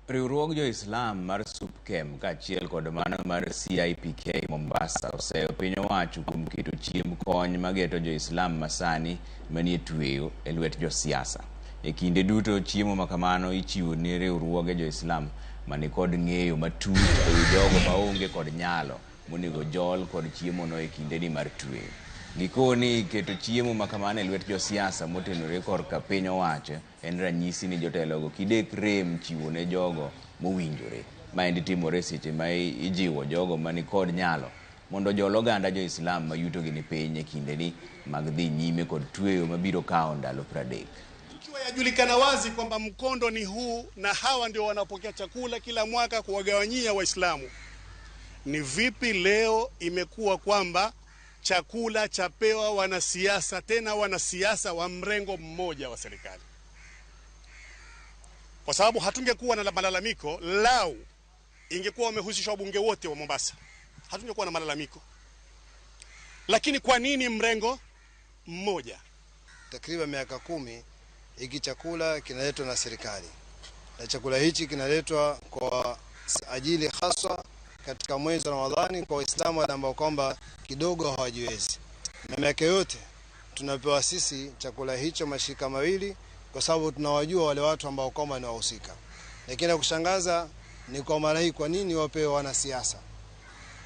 Riwruog jo-Islam mar SUPKEM kaachiel kod mano mar CIPK Mombasa oseyo piny owacho kuom keto chiemb kony mageto jo-Islam masani manie tweyo e lwet josiasa. E kinde duto chiemo makamano ichiwo ne riwruoge jo-Islam manikod ng'eyo matut ewi jogo maonge kod nyalo monego jol kod chiemono e kindeni mar tweyo. Gikoni keto chiemo makamano e lwet josiasa motenore korka piny owacho en ranyisi ni jotelogo kidek rem chiwo ne jogo mowinjore. Maendi timore seche ma ijiwo jogo manikod nyalo mondo ojol oganda jo-Islam ma yutogi ni piny e kindeni mag dhi nyime kod tweyo mabiro kawo ndalo 30. Ikiwa yajulikana wazi kwamba mkondo ni huu na hawa ndio wanapokea chakula kila mwaka kuwagawanyia Waislamu, ni vipi leo imekuwa kwamba chakula chapewa wanasiasa, tena wanasiasa wa mrengo mmoja wa serikali? Kwa sababu hatungekuwa na malalamiko lau ingekuwa wamehusishwa wabunge wote wa Mombasa, hatungekuwa na malalamiko. Lakini kwa nini mrengo mmoja? Takriban miaka 10 hiki chakula kinaletwa na serikali, na chakula hichi kinaletwa kwa ajili haswa katika mwezi wa Ramadhani kwa Waislamu wale ambao kwamba kidogo hawajiwezi, na miaka yote tunapewa sisi chakula hicho mashirika mawili, kwa sababu tunawajua wale watu ambao kwamba ni wahusika. Lakini la kushangaza ni kwa mara hii, kwa nini wapewe wanasiasa?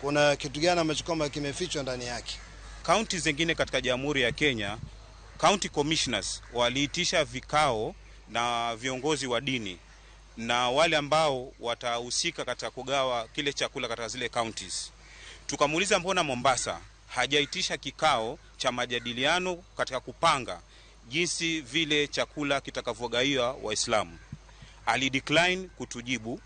Kuna kitu gani ambacho kwamba kimefichwa ndani yake? Kaunti zingine katika Jamhuri ya Kenya, county commissioners waliitisha vikao na viongozi wa dini na wale ambao watahusika katika kugawa kile chakula katika zile counties. Tukamuuliza mbona Mombasa hajaitisha kikao cha majadiliano katika kupanga jinsi vile chakula kitakavyogawiwa Waislamu. Alidecline kutujibu.